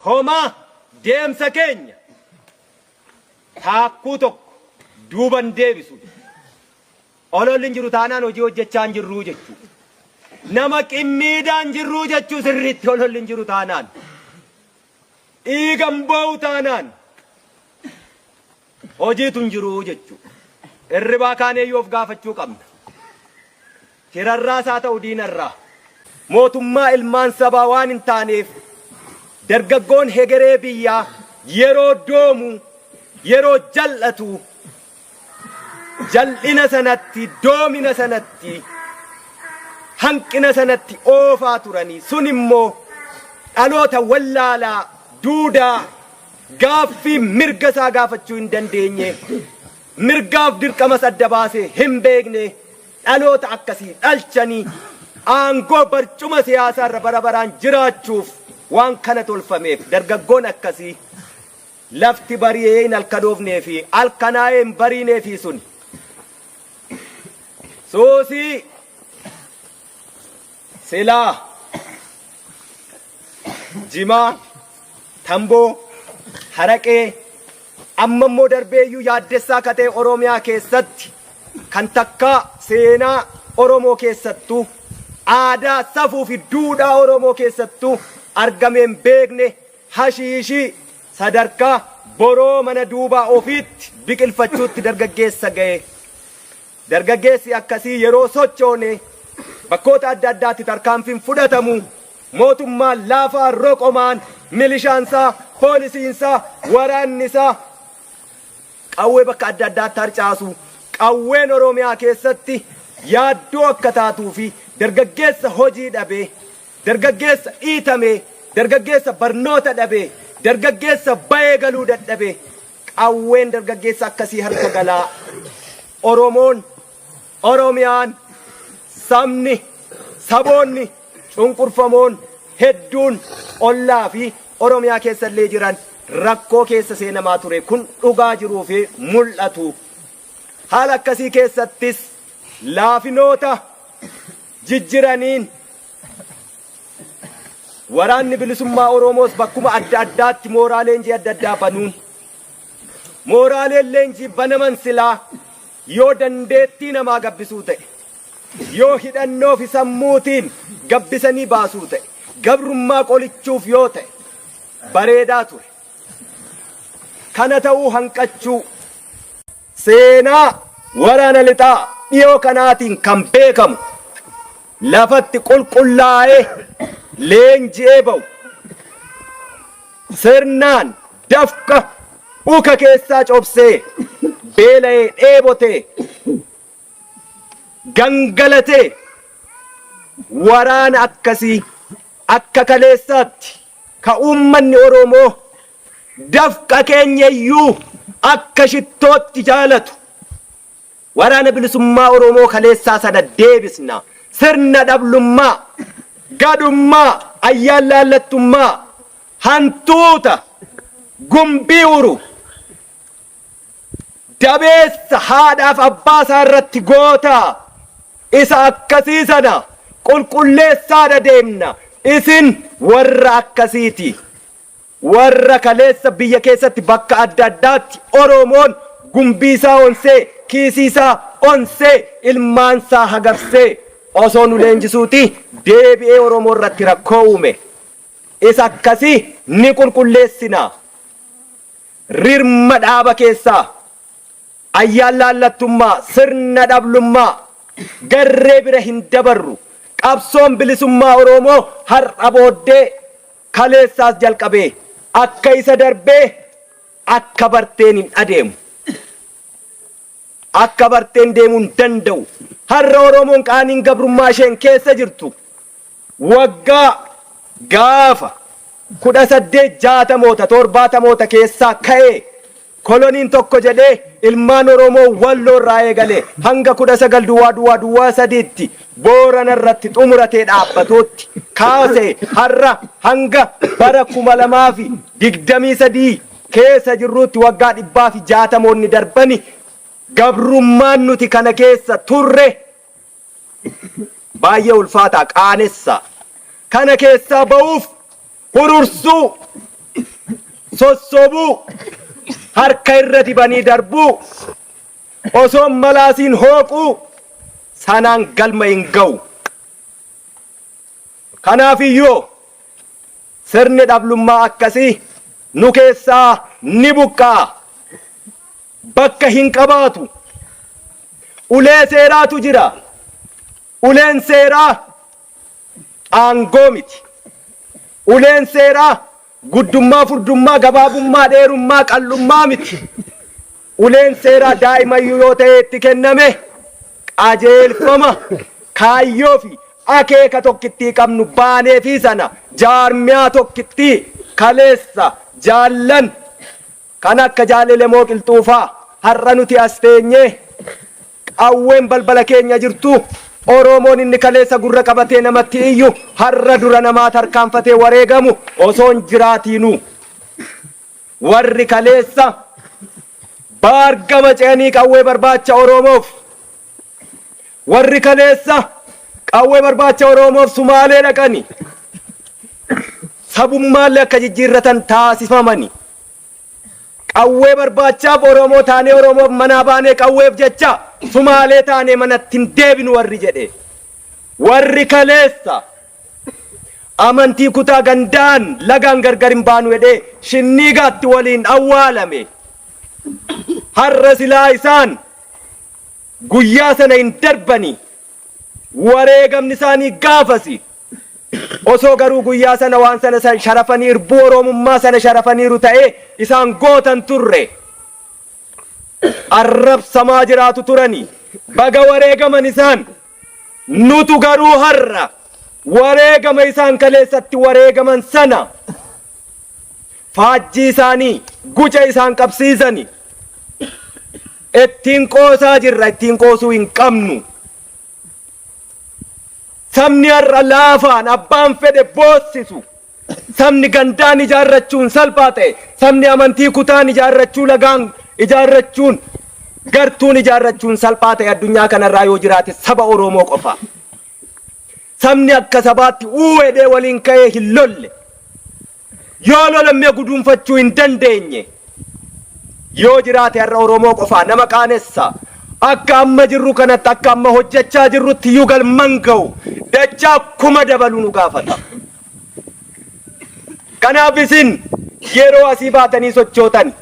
Homaa deemsa keenya taakkuu tokko duuban deebisu. Ololli hin jiru taanaan hojii hojjechaa hin jirruu jechuu. Nama qimmiidaa hin jirruu jechuu sirriitti ololli hin jiru taanaan. Dhiiga hin boo'u taanaan hojiitu hin jiru jechuu. Irribaa kaaneeyyuu of gaafachuu qabna. Firarraas haa ta'u diinarraa. Mootummaa ilmaan sabaa waan hin taaneef dargaggoon hegeree biyyaa yeroo doomu, yeroo jal'atu, jal'ina sanatti, doomina sanatti, hanqina sanatti oofaa turanii sun immoo dhaloota wallaalaa, duudaa, gaaffii mirga isaa gaafachuu hin dandeenye, mirgaaf dirqamas adda baasee hin beekne, dhaloota akkasii dhalchanii aangoo barcuma siyaasaa irra bara baraan jiraachuuf waan kana tolfameef dargaggoon akkasii lafti bari'ee hin halkanoofnee fi halkanaa'ee hin bariinee fi suni suusii silaa jimaa tamboo haraqee amma immoo darbeeyyuu yaaddessaa ka ta'e Oromiyaa keessatti kan takkaa seenaa Oromoo keessattuu aadaa safuu fi duudhaa Oromoo keessattuu argamee hin beekne hashiishii sadarkaa boroo mana duubaa ofiitti biqilfachuutti dargaggeessa ga'e. Dargaggeessi akkasii yeroo sochoone bakkoota adda addaatti tarkaanfiin fudhatamu mootummaan laafaa roqomaan milishaansaa, poolisiinsaa, waraannisaa qawwee bakka adda addaatti harcaasu qawween Oromiyaa keessatti yaaddoo akka taatuu fi dargaggeessa hojii dhabee, dargaggeessa dhiitamee, dargaggeessa barnoota dhabee, dargaggeessa bayee galuu dadhabee qawween dargaggeessa akkasii harka galaa Oromoon, Oromiyaan, sabni, saboonni cunqurfamoon hedduun ollaa fi Oromiyaa keessa illee jiran rakkoo keessa seenamaa ture kun dhugaa jiruu fi mul'atu. Haala akkasii keessattis laafinoota jijjiraniin waraanni bilisummaa Oromoos bakkuma adda addaatti mooraa leenjii adda addaa banuun mooraaleen leenjii banaman silaa yoo dandeettii namaa gabbisuu ta'e, yoo hidhannoo fi sammuutiin gabbisanii baasuu ta'e, gabrummaa qolichuuf yoo ta'e bareedaa ture. Kana ta'uu hanqachuu seenaa waraana lixaa dhiyoo kanaatiin kan beekamu lafatti qulqullaa'ee leenji'ee ba'u sirnaan dafqa uka keessaa cobsee beela'ee dheebotee gangalatee waraana akkasii akka kaleessaatti ka uummanni Oromoo dafqa keenya iyyuu akka shittootti jaalatu waraana bilisummaa Oromoo kaleessaa sana deebisna. Sirna dhablummaa, gadhummaa, ayyaan laallattummaa, hantuuta, gumbii uru, dabeessa haadhaaf abbaa isaa irratti goota isa akkasii sana qulqulleessaadha deemna. Isin warra akkasiiti. Warra kaleessa biyya keessatti bakka adda addaatti Oromoon gumbii isaa onsee, kiisii isaa onsee, ilmaan isaa hagabsee osoo nu leenjisuuti deebi'ee Oromoo irratti rakkoo uume. Isa akkasii ni qulqulleessina. Rirma dhaaba keessaa ayyaan laallattummaa, sirna dhablummaa garree bira hin dabarru. Qabsoon bilisummaa Oromoo har'a booddee kaleessaas jalqabee akka isa darbee akka barteen hin adeemu. Akka barteen deemuu hin danda'u. Har'a Oromoon qaaniin gabrummaa isheen keessa jirtu waggaa gaafa 1860moota 70moota keessaa ka'ee koloniin tokko jedhee ilmaan Oromoo Walloo irraa eegalee hanga 190003tti Boorana irratti xumuratee dhaabbatuutti kaasee har'a hanga bara 2023 keessa jirruutti waggaa 160moonni darbani gabrummaan nuti kana keessa turre baay'ee ulfaataa qaanessa. Kana keessaa ba'uuf hurursuu Sossobuu, harka irra dibanii darbuu, osoo malaasiin hooquu sanaan galma hin ga'u. Kanaafiyyuu sirni dhablummaa akkasii nu keessaa ni buqqa'a. Bakka hin qabaatu. Ulee seeraatu jira. Uleen seeraa aangoo miti. Uleen seeraa guddummaa, furdummaa, gabaabummaa, dheerummaa, qal'ummaa miti. Uleen seeraa daa'imayyuu yoo ta'e itti kenname qajeelfama kaayyoo fi akeeka tokkittii qabnu baanee fi sana jaarmiyaa tokkittii kaleessa jaallan kan akka Jaal Elemoo Qilxuufaa har'a nuti as teenyee qawween balbala keenya jirtu, Oromoon inni kaleessa gurra qabatee namatti iyyu har'a dura namaa tarkaanfatee wareegamu osoo hin jiraatiinuu, warri kaleessa baargama ce'anii qawwee barbaacha Oromoof, warri kaleessa qawwee barbaacha Oromoof Sumaalee dhaqani sabummaallee akka jijjiirratan taasifamani, qawwee barbaachaaf Oromoo taanee Oromoof manaa baanee qawweef jecha Sumaalee taanee manatti hin deebinu warri jedhe, warri kaleessa amantii kutaa gandaan lagaan gargar hin baanu jedhee Shinniigaatti waliin awwaalame, har'a silaa isaan guyyaa sana hin darbani. Wareegamni isaanii gaafasi osoo garuu guyyaa sana waan sana sharafanii, irbuu Oromummaa sana sharafaniiru ta'ee, isaan gootan turre, arrabsamaa jiraatu turani. Baga wareegaman isaan. Nutu garuu har'a wareegama isaan kaleessatti wareegaman sana, faajjii isaanii, guca isaan qabsiisani ittiin qoosaa jirra. Ittiin qoosuu hin qabnu. Sabni har'a laafaan abbaan fedhe boossisu, sabni gandaan ijaarrachuun salphaa ta'e, sabni amantii kutaan ijaarrachuu, lagaan ijaarrachuun, gartuun ijaarrachuun salphaa ta'e addunyaa kanarraa yoo jiraate saba Oromoo qofa. Sabni akka sabaatti uwwedhee waliin ka'ee hin lolle, yoo lolammee guduunfachuu hin dandeenye yoo jiraate har'a Oromoo qofaa. Nama qaanessa. Akka amma jirru kanatti, akka amma hojjechaa jirrutti iyyuu galman ga'u, dachaa kuma dabaluu nu gaafata. Kanaaf isin yeroo asii baatanii sochootan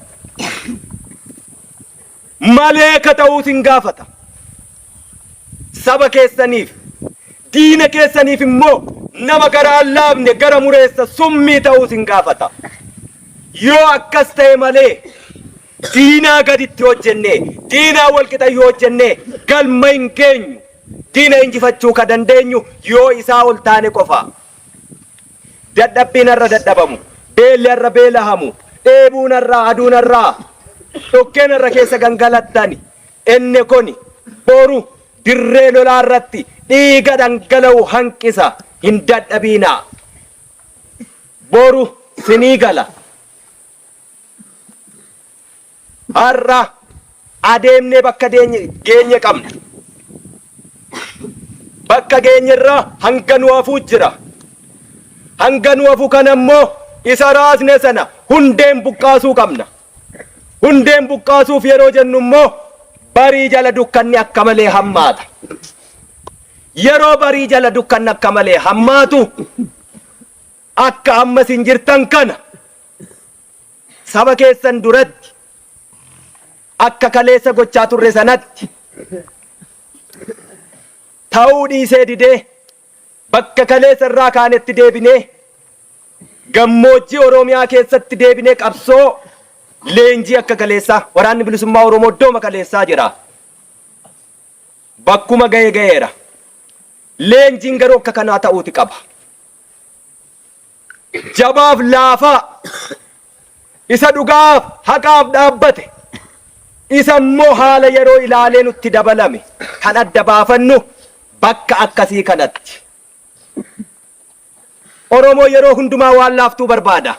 maleeka ta'uu isin gaafata. Saba keessaniif, diina keessaniif immoo nama garaa laafne, gara mureessa summii ta'uu isin gaafata. Yoo akkas ta'e malee diinaa gaditti hojjenne, diinaa walqixa yoo hojjenne, galma hin geenyu. Diina injifachuu ka dandeenyu yoo isaa ol taane qofa. Dadhabbiin har'a dadhabamu, beelli har'a beelahamu, dheebuun har'a, aduun har'a, dhokkeen har'a keessa gangalattani inni kuni boru dirree lolaa irratti dhiiga dhangala'u hanqisa. Hin dadhabiinaa, boru sinii gala. Har'a adeemnee bakka geenye qabna. Bakka geenyerraa hanga nu hafuu jira. Hanga nu hafu kana immoo isa raasne sana hundeen buqqaasuu qabna. Hundeen buqqaasuuf yeroo jennu immoo barii jala dukkanni akka malee hammaata. Yeroo barii jala dukkanni akka malee hammaatu, akka amma isin jirtan kana saba keessan duratti akka kaleessa gochaa turre sanatti ta'uu dhiisee didee, bakka kaleessa irraa kaanetti deebinee, gammoojjii Oromiyaa keessatti deebinee qabsoo leenjii akka kaleessaa, Waraanni Bilisummaa Oromoo iddooma kaleessaa jira. Bakkuma ga'e ga'eera. Leenjiin garuu akka kanaa ta'uuti qaba. Jabaaf laafaa, isa dhugaaf haqaaf dhaabbate, isa immoo haala yeroo ilaalee nutti dabalame kan adda baafannu bakka akkasii kanatti. Oromoo yeroo hundumaa waan laaftuu barbaada.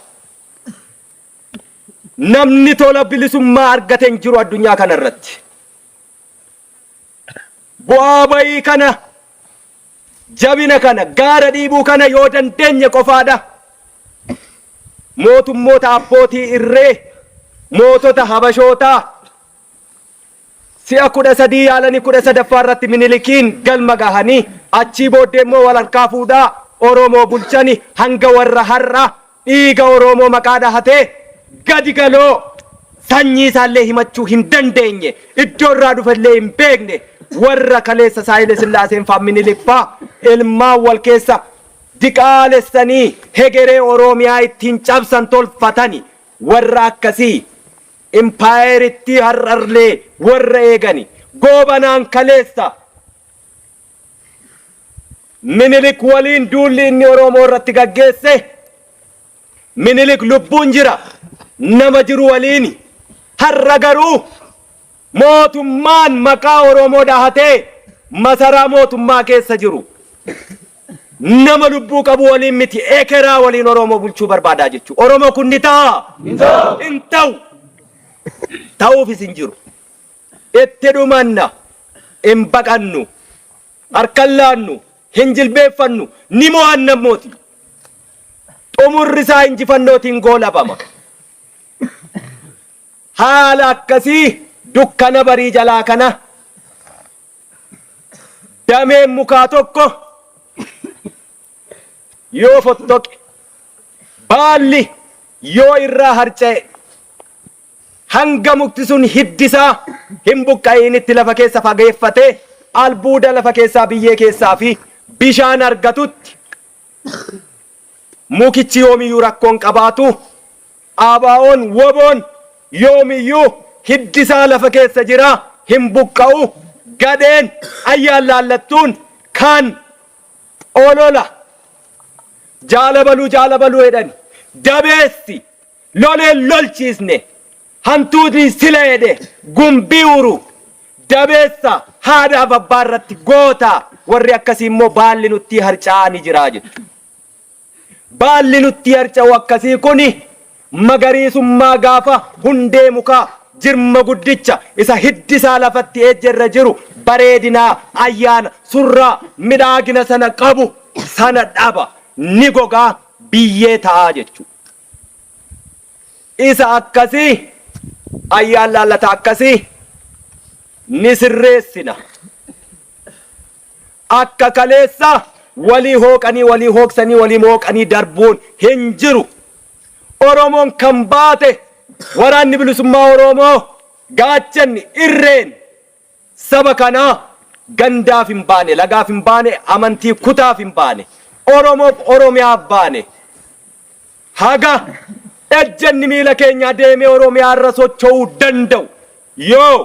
Namni tola bilisummaa argate hin jiru addunyaa kana irratti. Bu'aa bayii kana, jabina kana, gaara dhiibuu kana yoo dandeenye qofaadha. Mootummoota abbootii irree mootota Habashootaa si'a 13 yaalanii 13ffaa irratti Minilikiin galma gahanii, achii booddee immoo wal harkaa fuudhaa Oromoo bulchani, hanga warra har'a dhiiga Oromoo maqaa dhahatee gadi galoo sanyii isaallee himachuu hin dandeenye, iddoo irraa dhufellee hin beekne, warra kaleessa Saahile Sillaaseen faa Minilik faa ilmaan wal keessa diqaalessanii hegeree Oromiyaa ittiin cabsan tolfatani, warra akkasii impaayerittii har'arlee warra eegani Goobanaan kaleessa Minilik waliin duulli inni Oromoo irratti gaggeesse, Minilik lubbuun jira nama jiru waliini. Har'a garuu mootummaan maqaa Oromoo dhahatee masaraa mootummaa keessa jiru nama lubbuu qabu waliin miti, ekeraa waliin Oromoo bulchuu barbaadaa jechuudha. Oromoo kun ni ta'a? Hin ta'u. Ta'uufis hin jiru. Itti dhumanna, hin baqannu, harkan laannu, hin jilbeeffannu, ni mo'anna mooti. Xumurri isaa injifannootiin goolabama. Haala akkasii dukkana barii jalaa kana dameen mukaa tokko yoo fottoqe, baalli yoo irraa harca'e, hanga mukti sun hiddisaa hin buqqa'initti lafa keessa fageeffatee albuuda lafa keessaa, biyyee keessaa fi bishaan argatutti mukichi yoomiyyuu rakkoon qabaatu. ABO'n WBO'n yoomiyyuu hiddisaa lafa keessa jira, hin buqqa'u. Gadheen ayyaan laallattuun kan olola jaalabaluu jaalabaluu jedhani, dabeessi loleen lolchiisne, hantuutni sila jedhe gumbii uru, dabeessa haadhaaf abbaa irratti goota, warri akkasii immoo baalli nutti harca'aa ni jira jechuudha. Baalli nutti harca'u akkasii kuni magariisummaa gaafa hundee mukaa jirma guddicha isa hiddisaa lafatti ejjerra jiru, bareedinaa, ayyaana, surraa, midhaagina sana qabu sana dhaba, ni gogaa, biyyee ta'aa jechuudha. Isa akkasii ayyaan laallata akkasii ni sirreessina. Akka kaleessa walii hooqanii, walii hooksanii, walii mooqanii darbuun hin jiru. Oromoon kan baate, waraanni bilisummaa Oromoo, gaachanni irreen saba kanaa gandaaf hin baane, lagaaf hin baane, amantii kutaaf hin baane, Oromoof Oromiyaaf baane. Haga ejjenni miila keenyaa deemee Oromiyaa irra socho'uu danda'u, yoo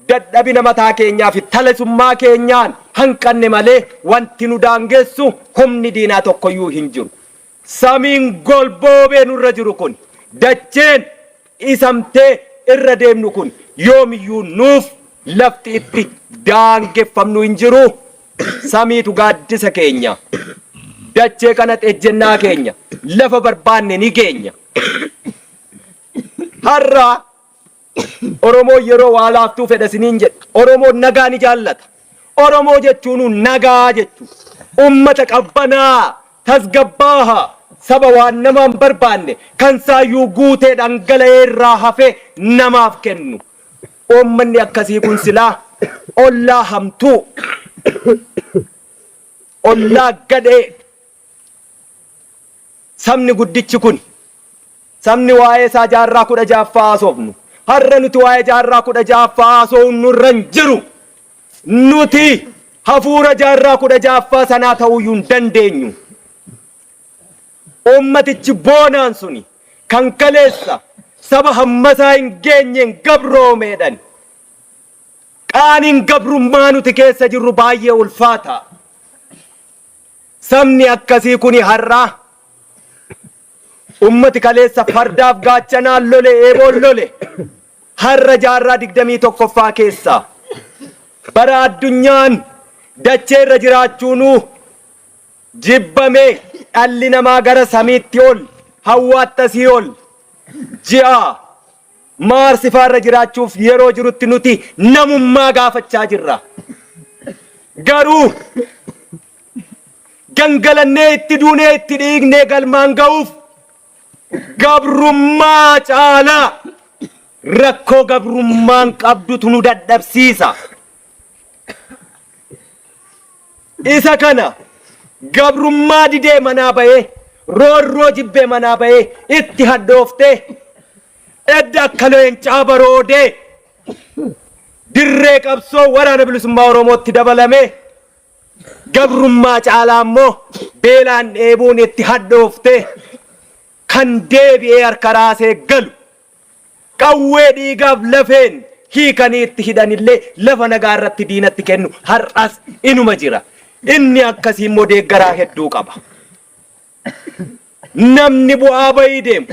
dadhabina mataa keenyaa fi talisummaa keenyaan hanqanne malee, wanti nu daangessu humni diinaa tokkoyyuu hin jiru. Samiin golboobee nurra jiru kun, dacheen isamtee irra deemnu kun, yoomiyyuu nuuf lafti itti daangeffamnu hin jiru. Samiitu gaaddisa keenya. Dachee kanatti ejjennaa keenya. Lafa barbaanne ni geenya. Har'a Oromoon yeroo waa laaftuu fedha isiniin jedhe. Oromoon nagaa ni jaallata. Oromoo jechuun nagaa jechuudha. Ummata qabbanaa, tasgabbaaha, saba waan nama hin barbaanne kan saayyuu guutee dhangala'ee irraa hafee namaaf kennu. Uummanni akkasii kun silaa ollaa hamtuu, ollaa gadhee, sabni guddichi kun, sabni waa'ee isaa jaarraa 16ffaa haasofnu. Har'a nuti waa'ee jaarraa 16ffaa haasofnu nurra hin jiru. Nuti hafuura jaarraa 16ffaa sanaa ta'uyyuu hin dandeenyu. Uummatichi boonaan suni kan kaleessa saba hammasaa hin geenyeen gabroomeedhan. Qaaniin gabrummaa nuti keessa jirru baay'ee ulfaata. Sabni akkasii kuni har'a, ummati kaleessa fardaaf gaachanaan lole, eeboon lole, har'a jaarraa 21ffaa keessa, bara addunyaan dachee irra jiraachuunuu jibbame, dhalli namaa gara samiitti ol, hawwaatti asii ol, ji'a Maarsi faarra jiraachuuf yeroo jirutti nuti namummaa gaafachaa jirra. Garuu gangalannee itti duunee itti dhiignee galmaan ga'uuf Gabrummaa caalaa rakkoo gabrummaan qabdutu nu dadhabsiisa. Isa kana gabrummaa didee manaa bahee, roorroo jibbee manaa bahee, itti hadhooftee, edda akka leencaa baroodee dirree qabsoo Waraana Bilisummaa Oromootti dabalamee, gabrummaa caalaa immoo beelaan dheebuun itti hadhooftee kan deebi'ee harka raasee galu, qawwee dhiigaaf lafeen hiikanii itti hidhanillee lafa nagaa irratti diinatti kennu har'as inuma jira. Inni akkasii immoo deeggaraa hedduu qaba. Namni bu'aa bayii deemu,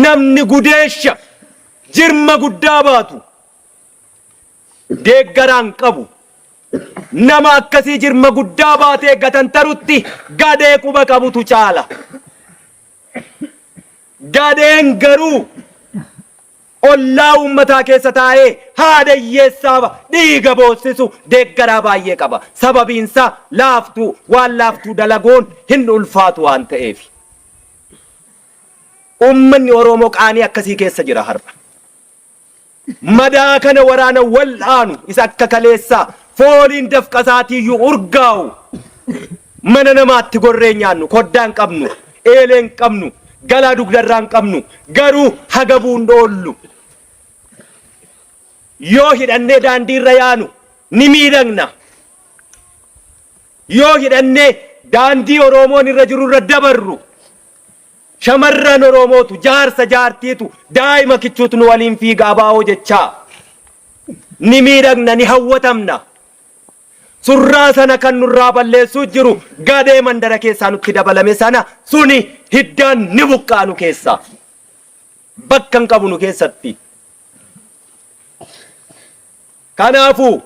namni gudeesha jirma guddaa baatu deeggaraan qabu. Nama akkasii jirma guddaa baatee gatantarutti gadhee quba qabutu caala. Gadheen garuu ollaa uummataa keessa taa'ee haadha hiyyeessaa dhiiga boossisu deeggaraa baay'ee qaba. Sababiinsaa laaftuu waan laaftuu dalaguun hin ulfaatu waan ta'eef. Uummanni Oromoo qaanii akkasii keessa jira har'a. Madaa kana waraana wal'aanu isa akka kaleessaa fooliin dafqasaatiiyyuu urgaa'u, mana namaatti gorree nyaannu, koddaa hin qabnu, eelee hin qabnu, galaa dugdarraa hin qabnu, garuu hagabuun dhoollu. Yoo hidhannee daandiirra yaanu ni miidhagna. Yoo hidhannee daandii Oromoon irra jirurra dabarru, shamarran Oromootu, jaarsa jaartiitu, daa'ima kichuutu nu waliin fiiga abaa'oo jechaa. Ni miidhagna, ni hawwatamna. Surraa sana kan nurraa balleessuu jiru gadhee mandara keessaa nutti dabalame sana, suni hiddaan ni buqqaanu keessaa. Bakka hin qabu nu keessatti. Kanaafuu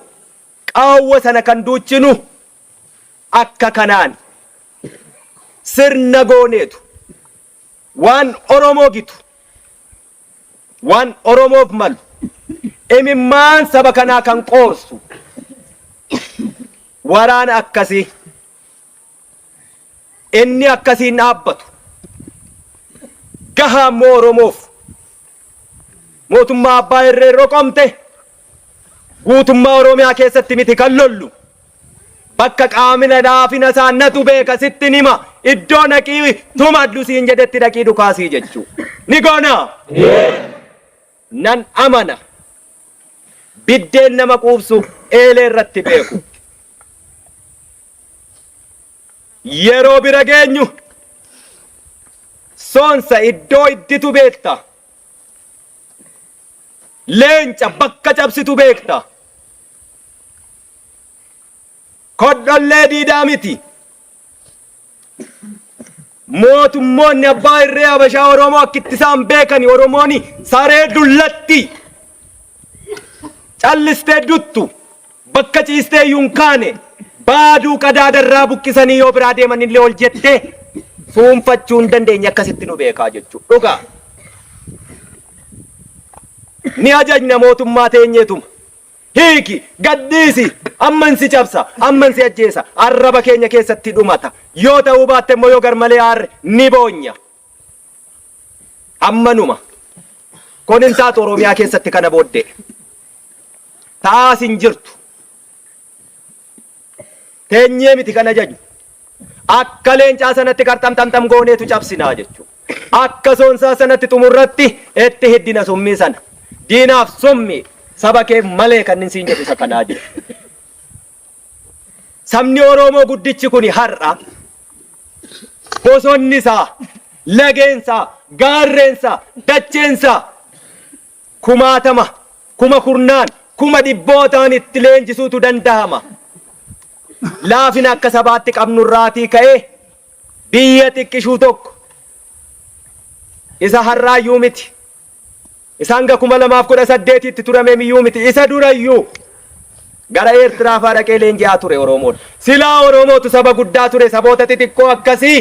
qaawwa sana kan duuchinu akka kanaan sirna gooneetu, waan Oromoo gitu, waan Oromoof malu, imimmaan saba kanaa kan qoorsu waraana akkasii, inni akkasiin dhaabbatu gahaa immoo Oromoof mootummaa abbaa irree roqomte guutummaa Oromiyaa keessatti miti kan lollu. Bakka qaamina laafina isaa natu beeka, sitti nima, iddoo naqii tumadhu siin jedhetti dhaqii dhukaasii jechuu. Ni goona. Nan amana. Biddeen nama quubsu eelee irratti beeku. Yeroo bira geenyu soonsa iddoo idditu beekta. Leenca bakka cabsitu beekta. Kodhollee diidaa miti. Mootummoonni abbaa irree Habashaa Oromoo akkitti isaan beekani, Oromooni saree dullatti callistee duttu, bakka ciistee iyyuu hin kaane, baaduu qadaadarraa buqqisanii yoo biraa deeman illee ol jettee fuunfachuu hin dandeenye, akkasitti nu beekaa jechuudha. Dhugaa. Ni ajajna mootummaa teenyeetuma. Hiiki, gadhiisi, amman si cabsa, amman si ajjeesa, arraba keenya keessatti dhumata. Yoo ta'uu baatte immoo, yoo garmalee aarre ni boonya. Ammanuma. Kun hin taatu Oromiyaa keessatti kana booddee. Taas hin jirtu. Teenyee miti kan ajaju. Akka leencaa sanatti qarxamxamxam gooneetu cabsinaa jechuudha. Akka soonsaa sanatti xumurratti itti hiddina summii sana. Diinaaf summii, saba kee malee kan inni siin jedhu isa kanaa jedhu. Sabni Oromoo guddichi kun har'a bosonni isaa, lageen isaa, gaarreen isaa, dacheen isaa kumaatama, kuma kurnaan, kuma dhibbootaan itti leenjisuutu danda'ama. Laafina akka sabaatti qabnurraatii ka'ee biyya xiqqishuu tokko isa har'aayyuu miti. Isa hanga 2018tti turame miyyuu miti. Isa durayyuu gara Eertiraa fa'aa dhaqee leenji'aa ture Oromoon. Silaa Oromootu saba guddaa ture, saboota xixiqqoo akkasii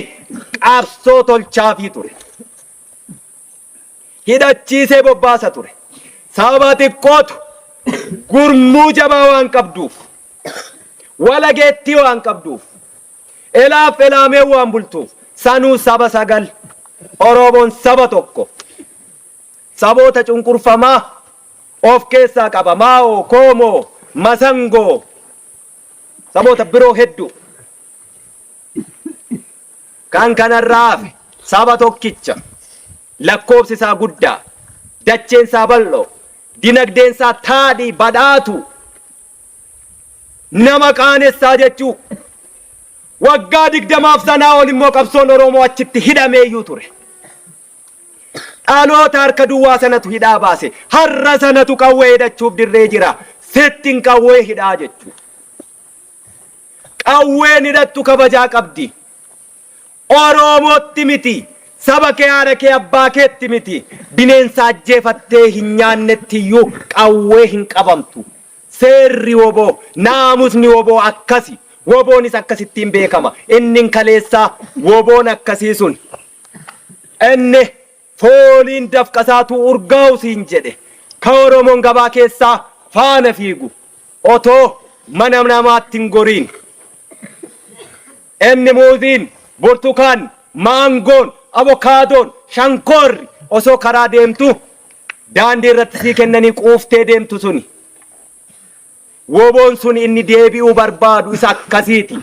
qabsoo tolchaafii ture. Hidhachiisee bobbaasa ture. Saba xiqqootu gurmuu jabaa waan qabduuf, walageettii waan qabduuf, elaaf elaamee waan bultuuf, sanuu saba sagal Oromoon saba tokko. Saboota cunqurfamaa of keessaa qaba. Maa'oo, Koomoo, Masangoo, saboota biroo hedduu. Kan kanarraa hafe saba tokkicha lakkoofsi isaa guddaa, dacheen isaa bal'oo, dinagdeen isaa taadhii badhaatu nama qaanessaa jechuu. Waggaa 20f sanaa ol immoo qabsoon Oromoo achitti hidhameeyyuu ture. Dhaloota harka duwwaa sanatu hidhaa baase. Har'a sanatu qawwee hidhachuuf dirree jira. Sittin qawwee hidhaa jechuu. Qawween hidhattu kabajaa qabdi. Oromootti miti. Saba kee haadha kee abbaa keetti miti. Bineensa ajjeefattee hin nyaannetti iyyuu qawwee hin qabamtu. Seerri woboo, naamusni woboo akkasi. Woboonis akkasittiin beekama. Inni kaleessaa woboon akkasii sun. Inni fooliin dafqasaatu urgaa'u siin jedhe. Ka Oromoon gabaa keessaa faana fiigu. Otoo mana namaatti hin goriin. Inni muuziin, burtukaan, maangoon, avokaadoon, shankoorri osoo karaa deemtu daandii irratti sii kennanii quuftee deemtu suni. Woboon sun inni deebi'uu barbaadu isa akkasiiti.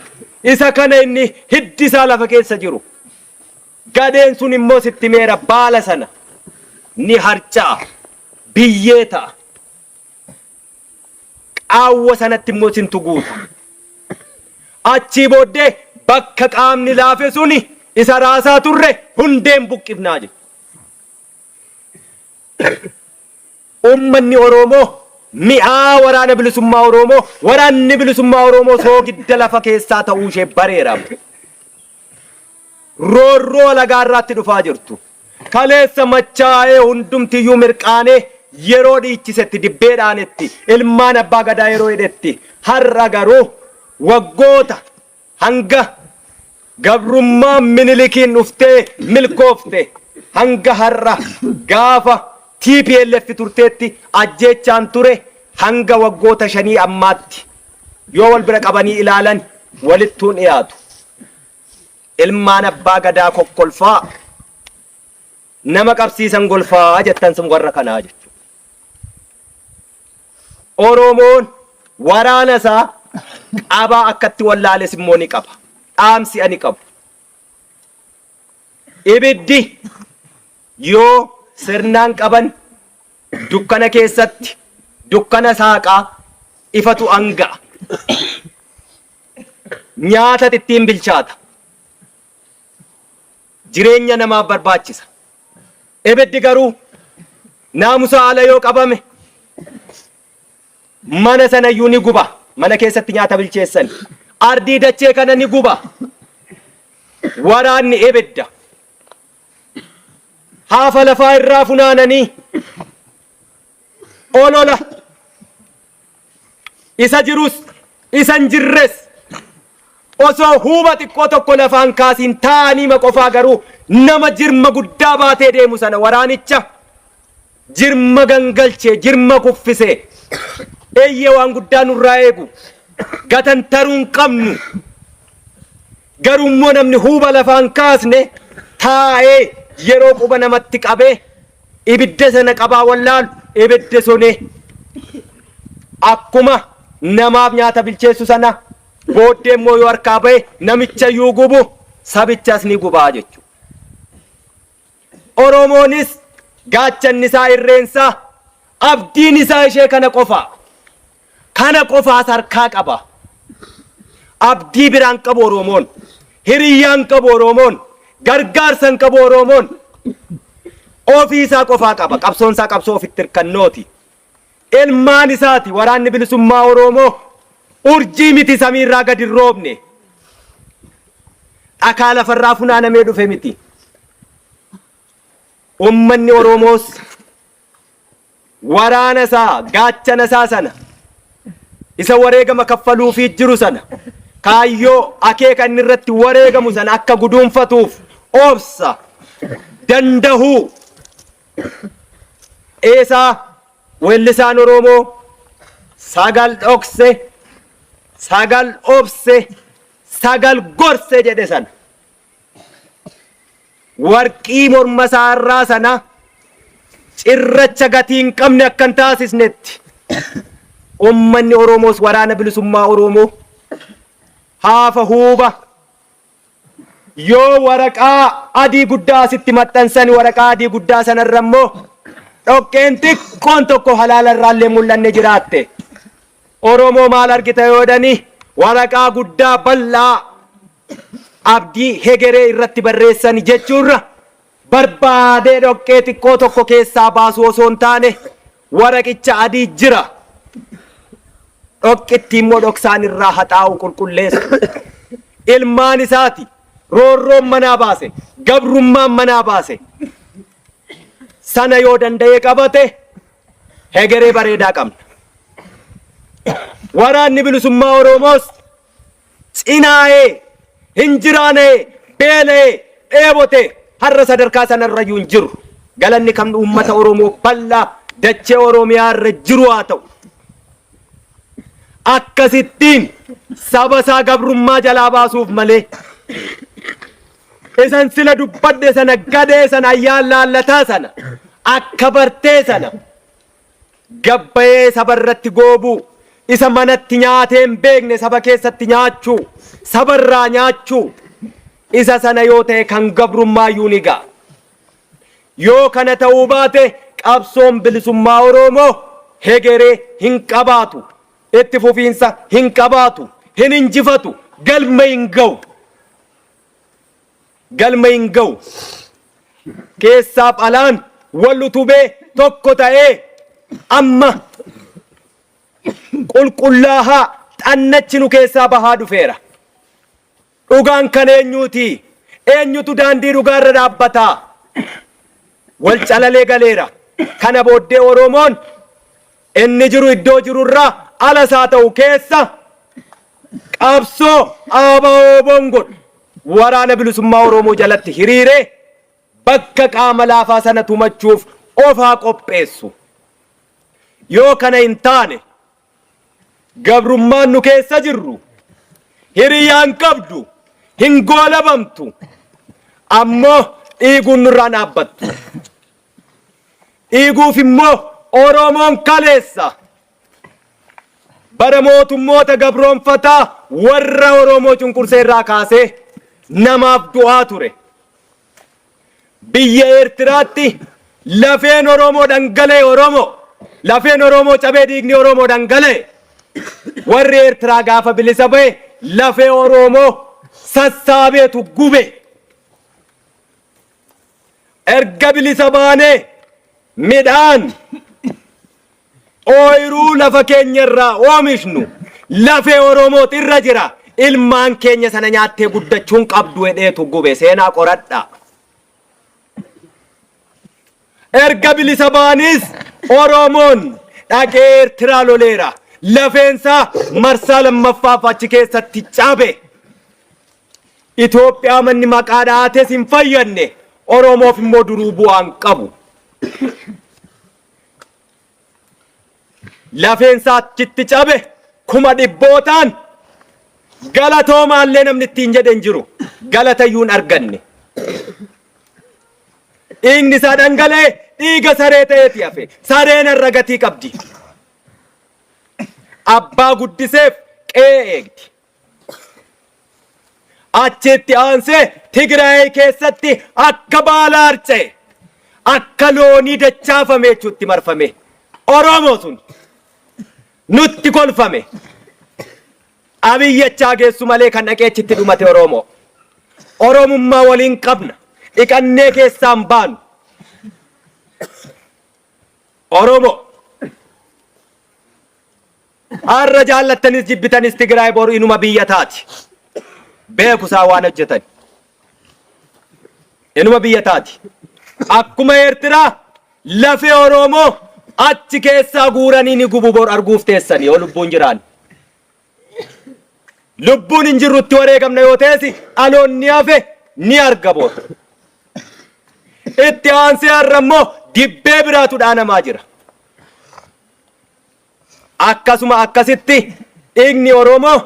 Isa kana inni hiddi isaa lafa keessa jiru. Gadheen sun immoo sitti meera baala sana ni harca'a. Biyyee ta'a. Qaawwa sanatti immoo sintu guuta. Achii booddee bakka qaamni laafe suni isa raasaa turre hundeen buqqifnaa jechuudha. Uummanni Oromoo mi'aa waraana bilisummaa Oromoo, waraanni bilisummaa Oromoo soogidda lafa keessaa ta'uu ishee bareera. Roorroo alagaa irraatti dhufaa jirtu. Kaleessa machaa'ee hundumtiyyuu mirqaanee yeroo dhiichisetti dibbeedhaanetti ilmaan abbaa gadaa yeroo hidhetti har'a garuu waggoota hanga gabrummaa Minilikiin dhuftee milkoofte hanga har'a gaafa TPLF turteetti ajjeechaan ture hanga waggoota 5 ammaatti yoo wal bira qabanii ilaalan walittuun dhiyaatu. Ilmaan abbaa gadaa kokkolfaa nama qabsiisan golfaa jettan sun warra kanaa jechuudha. Oromoon waraana isaa qabaa akkatti wallaales immoo ni qaba. Dhaamsi ani qabu. Ibiddi yoo sirnaan qaban dukkana keessatti dukkana saaqaa ifatu anga'a. Nyaata ittiin bilchaata. Jireenya namaaf barbaachisa. Ibiddi garuu naamusa ala yoo qabame mana sanayyuu ni guba. Mana keessatti nyaata bilcheessan. Ardii dachee kana ni guba. Waraanni ibidda. Haafa lafaa irraa funaananii olola isa jirus isa hin jirres osoo huuba xiqqoo tokko lafaan kaasiin taa'anii ma qofaa garuu nama jirma guddaa baatee deemu sana waraanicha jirma gangalchee jirma kuffisee eeyyee waan guddaa nurraa eegu gatantaruu hin qabnu. Garuu immoo namni huuba lafaan kaasne taa'ee yeroo quba namatti qabee ibidda sana qabaa wallaalu ibiddi suni akkuma namaaf nyaata bilcheessu sana booddee immoo yoo harkaa ba'e namicha iyyuu gubu sabichas ni gubaa jechuudha. Oromoonis gaachanni isaa irreensaa abdiin isaa ishee kana qofa. Kana qofaas harkaa qaba. Abdii biraan qabu Oromoon. Hiriyyaan qabu Oromoon. Gargaarsa hin qabu Oromoon. Ofii isaa qofaa qaba. Qabsoon isaa qabsoo ofitti hirkannooti. Ilmaan isaati waraanni bilisummaa Oromoo urjii miti samiirraa gadi hin roobne. Dhakaa lafarraa funaanamee dhufe miti. Uummanni Oromoos waraana isaa gaachana isaa sana isa wareegama kaffaluufii jiru sana kaayyoo akeeka inni irratti wareegamu sana akka guduunfatuuf obsa dandahuu eesaa weellisaan Oromoo sagal dhokse sagal obse sagal gorse jedhe sana. Warqii morma isaa irraa sana cirracha gatii hin qabne akka hin taasisnetti ummanni Oromoos waraana bilisummaa Oromoo haafa huuba yoo waraqaa adii guddaa asitti maxxansani waraqaa adii guddaa sanarra immoo dhoqqeen xiqqoon tokko halaala irraallee mul'anne jiraatte Oromoo maal argita yoo jedhani waraqaa guddaa bal'aa abdii hegeree irratti barreessani jechuurra barbaadee dhoqqee xiqqoo tokko keessaa baasuu osoo hin taane waraqicha adii jira. Dhoqqitti immoo dhoksaan irraa haxaa'u qulqulleessu. Ilmaan isaati roorroon manaa baase, gabrummaan manaa baase. Sana yoo danda'ee qabate hegeree bareedaa qabna. Waraanni bilisummaa Oromoos cinaa'ee, hinjiraana'ee, beela'ee, dheebotee har'a sadarkaa sanarrayyuu hin jiru. Galanni kan uummata Oromoo bal'aa dachee Oromiyaa irra jiru haa ta'u. Akkasittiin saba isaa gabrummaa jalaa baasuuf malee isan sila dubbadhe sana gadhee sana ayyaan laallataa sana akka bartee sana gabbayee saba irratti goobuu, isa manatti nyaatee hin beekne saba keessatti nyaachuu, sabarraa nyaachuu, isa sana yoo ta'e kan gabrummaayyuu ni ga'a. Yoo kana ta'uu baate qabsoon bilisummaa Oromoo hegeree hin qabaatu, itti fufiinsa hin qabaatu, hin injifatu, galma hin ga'u. Galma hin ga'u. Keessaaf alaan wal utubee tokko ta'ee amma qulqullaahaa xannachi nu keessaa bahaa dhufeera. Dhugaan kan eenyuuti? Eenyutu daandii dhugaarra dhaabbataa? Wal calalee galeera. Kana booddee Oromoon inni jiru iddoo jirurraa alas haa ta'u keessa qabsoo ABO-WBOn godhu waraana bilisummaa Oromoo jalatti hiriiree bakka qaama laafaa sana tumachuuf of haa qopheessu. Yoo kana hin taane gabrummaan nu keessa jirru hiriyaan qabdu hin goolabamtu ammoo dhiiguun nurraa dhaabbattu. Dhiiguuf immoo Oromoon kaleessa bara mootummoota gabroonfataa warra Oromoo cunqursee irraa kaasee namaaf du'aa ture. Biyya Eertiraatti lafeen Oromoo dhangala'e Oromoo lafeen Oromoo cabee dhiigni Oromoo dhangala'e warri Eertiraa gaafa bilisa ba'e lafee Oromoo sassaabeetu gube. Erga bilisa baanee midhaan ooyiruu lafa keenya irraa oomishnu lafee Oromooti irra jira. Ilmaan keenya sana nyaattee guddachuun qabdu hedheetu gube seenaa qoradhaa. Erga bilisa baanis Oromoon dhaqee Eertiraa loleera. Lafeensaa marsaa lammaffaaf achi keessatti cabe. Itoophiyaa manni maqaa dha'ates hin fayyadne Oromoof immoo duruu bu'aa hin qabu. Lafeensaa achitti cabe kuma dhibbootaan galatoomaallee namni ittiin jedhe hin jiru. Galatayyuu hin arganne. Dhiigni isaa dhangala'e dhiiga saree ta'eeti hafe. Sareen har'a gatii qabdi. Abbaa guddiseef qe'ee eegdi. Achitti aansee Tigraay keessatti akka baala harca'e akka loonii dachaafame jechuutti marfame. Oromoo sun nutti kolfame. Abiyyi achaa geessu malee kan dhaqee achitti dhumate Oromoo. Oromummaa waliin qabna. Dhiqannee keessaan baanu. Oromoo. Har'a jaallattanis jibbitanis Tigraay boru inuma biyya taati. Beeku isaa waan hojjetan. Inuma biyya taati. Akkuma Eertiraa lafee Oromoo achi keessaa guuranii ni gubu bor arguuf teessanii yoo lubbuun jiraan. Lubbuun hin jirrutti wareegamna yoo ta'es dhaloonni hafe ni arga bor. Itti aansee har'a immoo dibbee biraatu dhaanamaa jira. Akkasuma akkasitti dhiigni Oromoo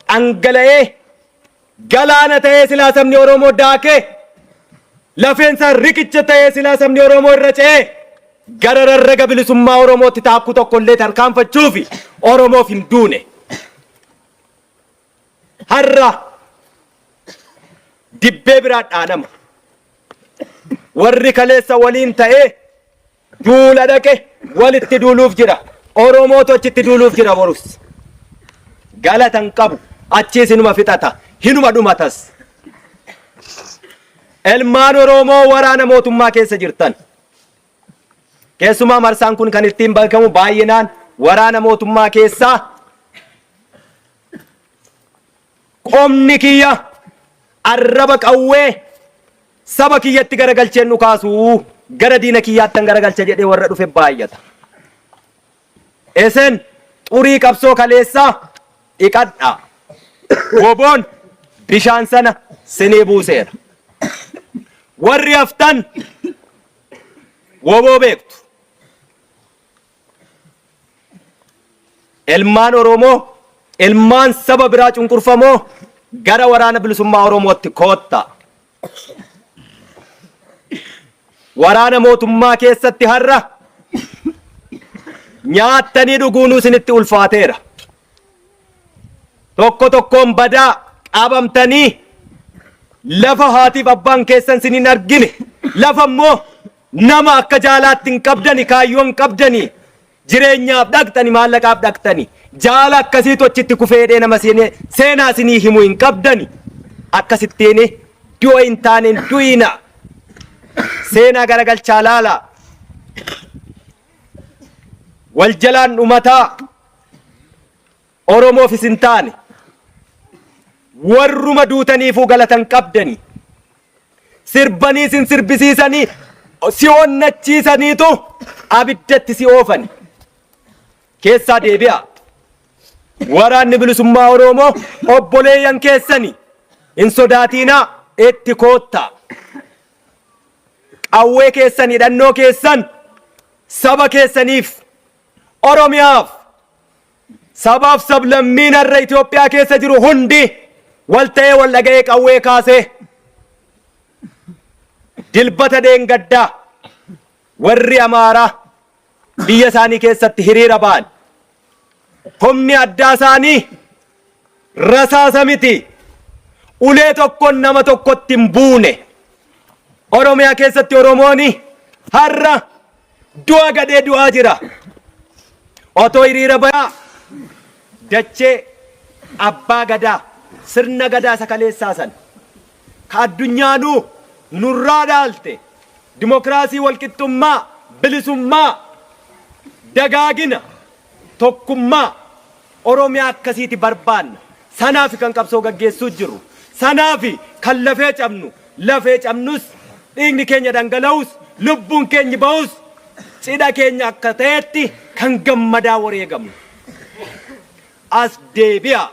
dhangala'ee galaana ta'ee silaa sabni Oromoo daakee Lafeen isaa riqicha ta'ee silaa sabni Oromoo irra ce'ee gara rarraga bilisummaa Oromootti taakkuu tokko illee tarkaanfachuufi Oromoof hin duune. Har'a dibbee biraa dhaanama. Warri kaleessa waliin ta'ee duula dhaqe walitti duuluuf jira. Oromootu achitti duuluuf jira borus. Galata hin qabu. Achiis hinuma fixata. Hinuma dhumatas. Ilmaan Oromoo waraana mootummaa keessa jirtan. Keessumaa marsaan kun kan ittiin beekamu baay'inaan waraana mootummaa keessaa qomni kiyya arraba qawwee saba kiyyatti garagalcheen dhukaasu gara diina kiyyaattan garagalcha jedhee warra dhufe baay'ata. Isin xurii qabsoo kaleessaa dhiqadhaa. Woboon bishaan sana sinii buuseera. Warri haftan woboo beektu. Ilmaan Oromoo, ilmaan saba biraa cunqurfamoo gara waraana bilisummaa Oromootti koottaa. Waraana mootummaa keessatti har'a nyaattanii dhuguunuu isinitti ulfaateera. Tokko tokkoon badaa qabamtanii lafa haatiif abbaan keessan isin hin argine lafa immoo nama akka jaalaatti hin qabdani kaayyoo hin qabdani jireenyaaf dhaqxani maallaqaaf dhaqxani jaala akkasiitu achitti kufeedhee nama seenaa isinii himu hin qabdani akkasittiin du'a hin taaneen du'ina seenaa garagalchaa laala wal jalaan dhumataa Oromoof isin taane warruma duutaniifuu galatan qabdani sirbanii isin sirbisiisanii si onnachiisaniitu abiddatti si oofani keessaa deebi'a. Waraanni bilisummaa Oromoo obboleeyyan keessani hin sodaatiinaa itti koottaa. Qawwee keessan hidhannoo keessan saba keessaniif Oromiyaaf sabaaf sablammiin har'a Itoophiyaa keessa jiru hundi wal ta'ee wal dhaga'ee qawwee kaasee dilbata dheengaddaa warri Amaaraa biyya isaanii keessatti hiriira ba'an. Humni addaa isaanii rasaasa miti. Ulee tokkoon nama tokkotti hin buune. Oromiyaa keessatti Oromooni har'a du'a gadhee du'aa jira. Otoo hiriira bayaa dachee abbaa gadaa sirna gadaa isa kaleessaa sana ka addunyaanuu nurraa dhaalte dimokiraasii walqixxummaa bilisummaa dagaagina tokkummaa Oromiyaa akkasiiti barbaanna. Sanaafi kan qabsoo gaggeessuu jirru. Sanaafi kan lafee cabnu. Lafee cabnus dhiigni keenya dhangala'us lubbuun keenyi ba'us cidha keenya akka ta'etti kan gammadaa wareegamnu. As deebi'a.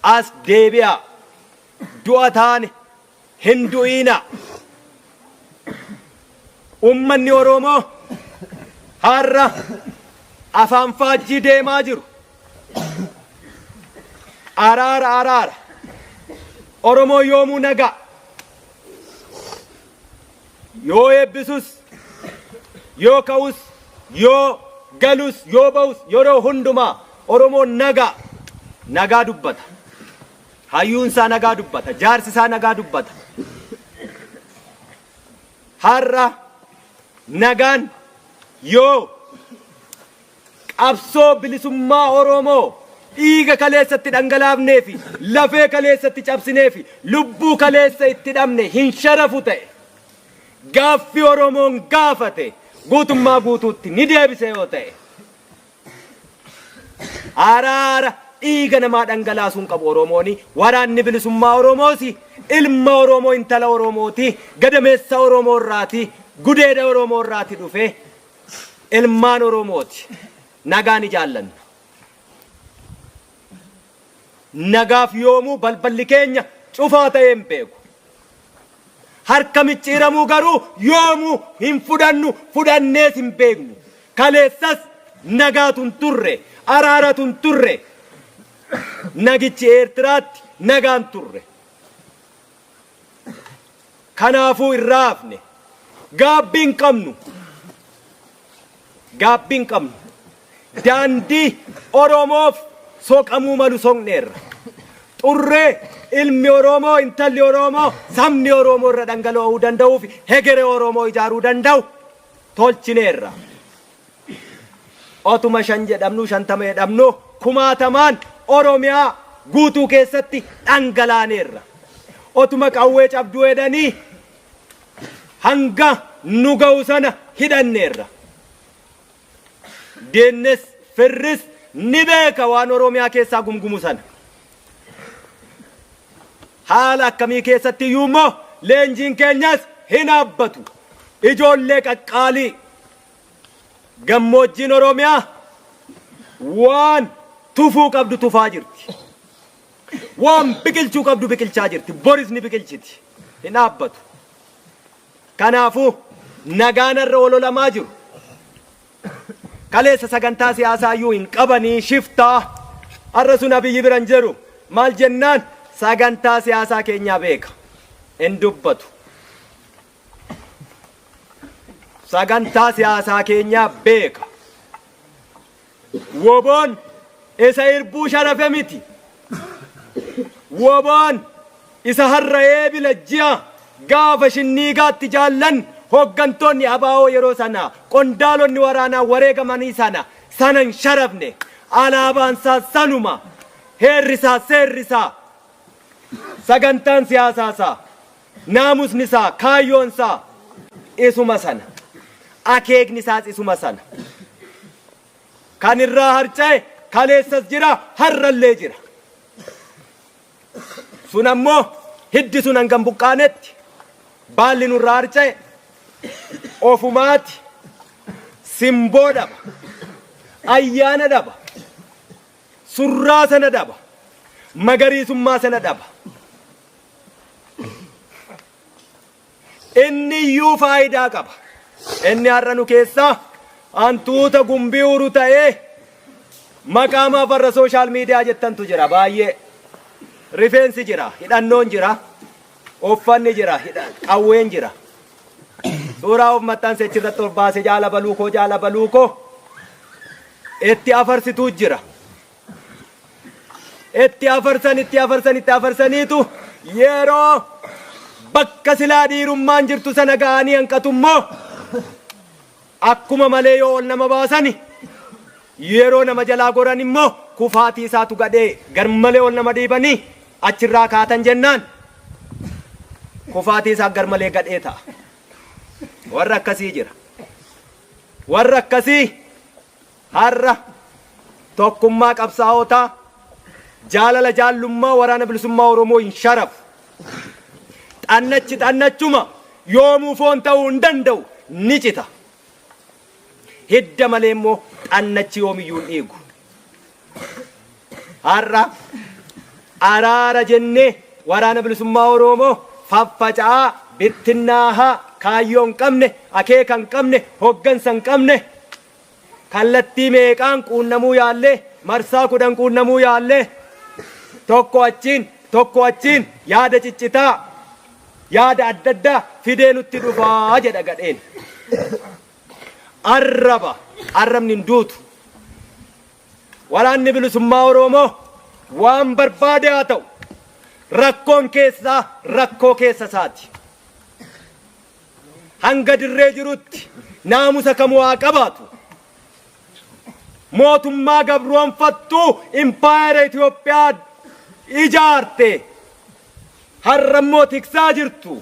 As deebi'a. Du'a taane hin du'iina. Ummanni Oromoo har'a afaan faajjii deemaa jiru. Araara araara. Oromoo yoomuu nagaa. Yoo eebbisus, yoo ka'us, yoo galus, yoo ba'us yeroo hundumaa Oromoon nagaa. Nagaa dubbata. Hayyuun isaa nagaa dubbata. Jaarsi isaa nagaa dubbata. Har'a nagaan yoo qabsoo bilisummaa Oromoo dhiiga kaleessatti dhangalaafnee fi lafee kaleessatti cabsinee fi lubbuu kaleessa itti dhabne hin sharafu ta'e gaaffii Oromoon gaafate guutummaa guutuutti ni deebise yoo ta'e araara dhiiga namaa dhangalaasuun qabu Oromooni waraanni bilisummaa Oromoosi ilma Oromoo intala Oromooti gadameessa Oromoo irraati gudeeda Oromoo irraati dhufe ilmaan Oromooti nagaa ni jaallanna. Nagaaf yoomuu balballi keenya cufaa ta'ee hin beeku. Harka micciiramuu garuu yoomuu hin fudhannu fudhannees hin beeknu. Kaleessas nagaatu hin turre, araaratu hin turre. Nagichi Eertiraatti nagaan turre. Kanaafuu irraa hafne. Gaabbii hin qabnu. Gaabbii hin qabnu. Daandii Oromoof soqamuu malu soqneerra. Xurree ilmi Oromoo, intalli Oromoo, sabni Oromoo irra dhangala'uu danda'uu fi hegeree Oromoo ijaaruu danda'u tolchineerra. Otuma 5 jedhamnu, 50 jedhamnu kumaatamaan Oromiyaa guutuu keessatti dhangalaaneerra. Otuma qawwee cabduu jedhanii hanga nu ga'u sana hidhanneerra. Diinnis firris ni beeka waan Oromiyaa keessaa gumgumu sana. Haala akkamii keessatti iyyuu immoo leenjiin keenyas hin dhaabbatu. Ijoollee qaqqaalii gammoojjiin Oromiyaa waan tufuu qabdu tufaa jirti. Waan biqilchuu qabdu biqilchaa jirti. Boris ni biqilchiti. Hin dhaabbatu. Kanaafuu nagaan har'a ololamaa jiru. Kaleessa sagantaa siyaasaa iyyuu hin qabanii shiftaa. Har'a sun Abiyyi bira hin jiru. Maal jennaan sagantaa siyaasaa keenyaa beeka. Hin dubbatu. Sagantaa siyaasaa keenyaa beeka. Woboon isa irbuu sharafe miti. Woboon isa har'a eebila ji'a gaafa shinniigaatti jaallan hooggantoonni ABO yeroo sana qondaalonni waraanaa wareegamanii sana sanan sharafne. Alaabaan isaa sanuma. Heerri isaa, seerri isaa, sagantaan siyaasaa isaa, naamusni isaa, kaayyoon isaa isuma sana. Akeekni isaas isuma sana. Kan irraa harca'e kaleessas jira, har'allee jira. Sun ammoo hiddi sun hangam buqqaanetti baalli nurraa harca'e ofumaati simboo dhaba, ayyaana dhaba, surraa sana dhaba, magariisummaa sana dhaba. Inni iyyuu faayidaa qaba. Inni har'a nu keessaa hantuuta gumbii uru ta'ee maqaa maaf warra social media jettantu jira baay'ee. Rifeensi jira, hidhannoon jira, uffanni jira, qawween jira. Suuraa of maxxanse achirratti ol baase jaala baluu koo jaala baluu koo itti afarsituu jira. Itti afarsan itti afarsan itti afarsaniitu yeroo bakka silaa dhiirummaan jirtu sana ga'anii hanqatu immoo akkuma malee yoo ol nama baasani yeroo nama jalaa goran immoo kufaatii isaatu gadhee garmalee ol nama dhiibanii achirraa kaatan jennaan kufaatii isaa garmalee gadhee ta'a. Warra akkasii jira. Warra akkasii Har'a tokkummaa qabsaa'otaa, jaalala jaallummaa Waraana Bilisummaa Oromoo hin sharafu. Xannachi xannachuma yoomuu foon ta'uu hin danda'u ni cita. Hidda malee immoo xannachi yoomiyyuu hin dhiigu. Har'a araara jennee Waraana Bilisummaa Oromoo faffaca'aa, bittinnaahaa, kaayyoo hin qabne, akeeka hin qabne, hoggansa hin qabne kallattii meeqaan quunnamuu yaallee, marsaa 10 quunnamuu yaallee, tokko achiin, tokko achiin yaada ciccitaa, yaada adda addaa fidee nutti dhufaa jedha gadheen. Arraba, arrabni hin duutu. Waraanni Bilisummaa Oromoo waan barbaade haa ta'u, rakkoon keessaa rakkoo keessa isaati. Hanga dirree jirutti naamusa kamuu haa qabaatu. Mootummaa gabroonfattuu impaayera Itoophiyaa ijaarte har'a immoo tiksaa jirtu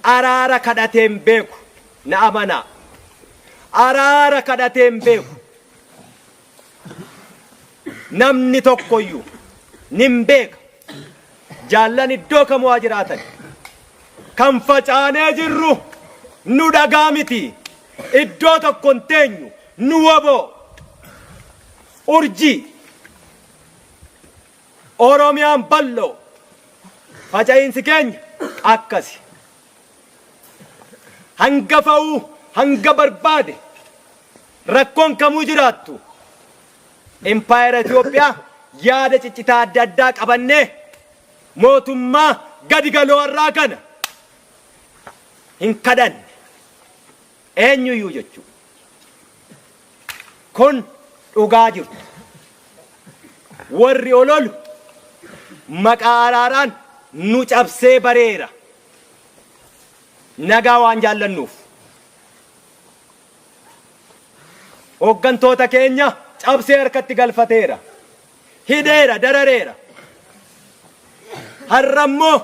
araara kadhatee hin beeku. Na amanaa. Araara kadhatee hin beeku. Namni tokkoyyuu nin beeka. Jaallan iddoo kamuu haa jiraatan. Kan facaanee jirru nu dhagaa miti. Iddoo tokko hin teenyu. Nu waboo. Urjii. Oromiyaan bal'oo. Faca'iinsi keenya akkasi. Hanga fa'uu hanga barbaade rakkoon kamuu jiraattu Impaayera Itoophiyaa yaada ciccitaa adda addaa qabannee mootummaa gadi galoo har'aa kana Hin kadhanne. Eenyuyyuu jechuudha. Kun dhugaa jirtu. Warri ololu maqaa araaraan nu cabsee bareera. Nagaa waan jaallannuuf. Hooggantoota keenya cabsee harkatti galfateera. Hidheera, darareera. Har'a immoo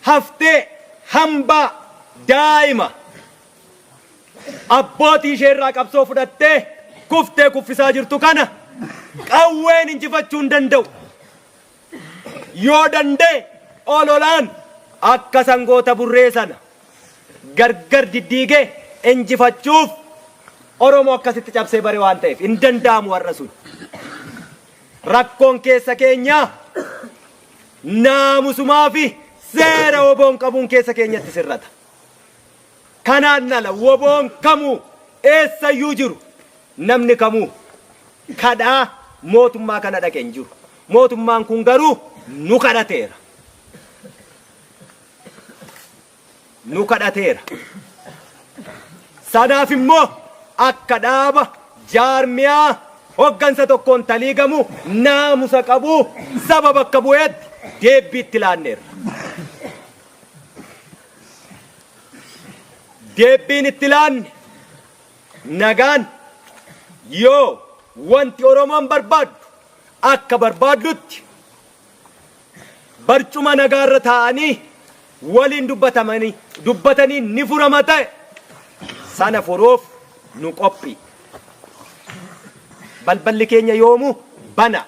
haftee hambaa daa'ima abbootii ishee irraa qabsoo fudhattee kuftee kuffisaa jirtu kana qawween injifachuu hin danda'u. Yoo danda'e ololaan akka sangoota burree sana gargar diddiigee injifachuuf Oromoo akkasitti cabsee bare waan ta'eef hin danda'amu har'a sun. Rakkoon keessa keenyaa naamusumaa fi seera woboon qabuun keessa keenyatti sirrata. Kanaan ala woboon kamuu eessayyuu jiru namni kamuu kadhaa mootummaa kana dhaqe hin jiru. Mootummaan kun garuu nu kadhateera. Nu kadhateera. Sanaaf immoo akka dhaaba jaarmiyaa hoggansa tokkoon taliigamu naamusa qabu saba bakka bu'eetti deebbii itti laanneerra. Deebbiin itti laanne nagaan yoo wanti Oromoon barbaaddu akka barbaaddutti barcuma nagaarra taa'anii waliin dubbatamanii dubbatanii ni furama ta'e sana furuuf nu qophii. Balballi keenya yoomuu bana.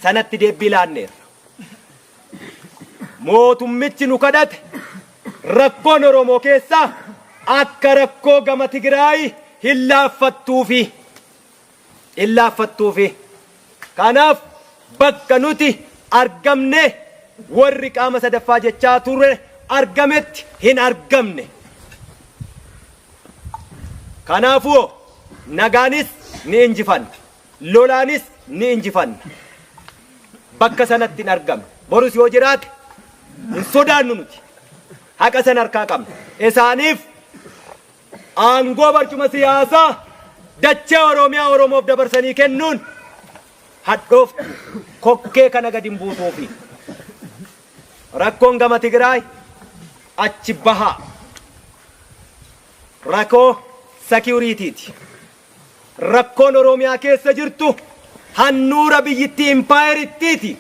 Sanatti deebbii laanneerra. Mootummichi nu kadhate rakkoon Oromoo keessaa akka rakkoo gama Tigraay hin laaffattuufi. Hin laaffattuufi. Kanaaf bakka nuti argamne warri qaama sadaffaa jechaa ture argametti hin argamne. Kanaafuu nagaanis ni injifanna. Lolaanis ni injifanna. Bakka sanatti hin argamne. Borus yoo jiraate hin sodaannu nuti. Haqa sana harkaa qabna. Isaaniif aangoo barcuma siyaasaa dachee Oromiyaa Oromoof dabarsanii kennuun hadhooftu kokkee kana gadi hin buutuufi. Rakkoon gama Tigraay achi bahaa. Rakkoo security'ti. Rakkoon Oromiyaa keessa jirtu handhuura biyyittii impaayerittiiti.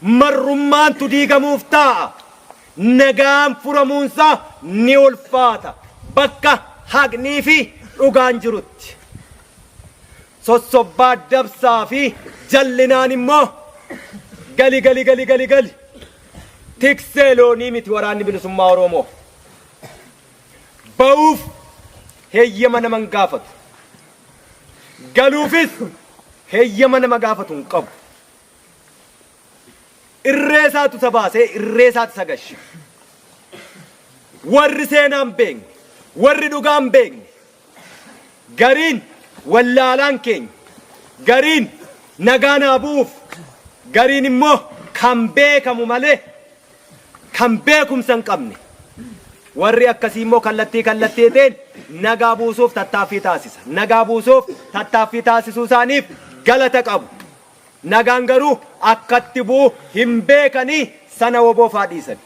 Marrummaantu diigamuuf taa'a. Nagaan furamuunsaa ni ulfaata. Bakka haqnii fi dhugaan jirutti. Sossobbaa dabsaa fi jallinaan immoo gali gali gali gali gali. Tiksee loonii miti waraanni bilisummaa Oromoo. Ba'uuf heeyyama nama hin gaafatu. Galuufis heeyyama nama gaafatu hin qabu. Irree isaatu isa baasee irree isaatu isa gashe. Warri seenaa hin beekne, warri dhugaa hin beekne, gariin wallaalaan keenya, gariin nagaa naa bu'uuf, gariin immoo kan beekamu malee kan beekumsa hin qabne. Warri akkasii immoo kallattii kallattiitiin nagaa buusuuf tattaaffii taasisa. Nagaa buusuuf tattaaffii taasisuu isaaniif galata qabu. Nagaan garuu akkatti bu'u hin beekanii sana woboofaa dhiisan.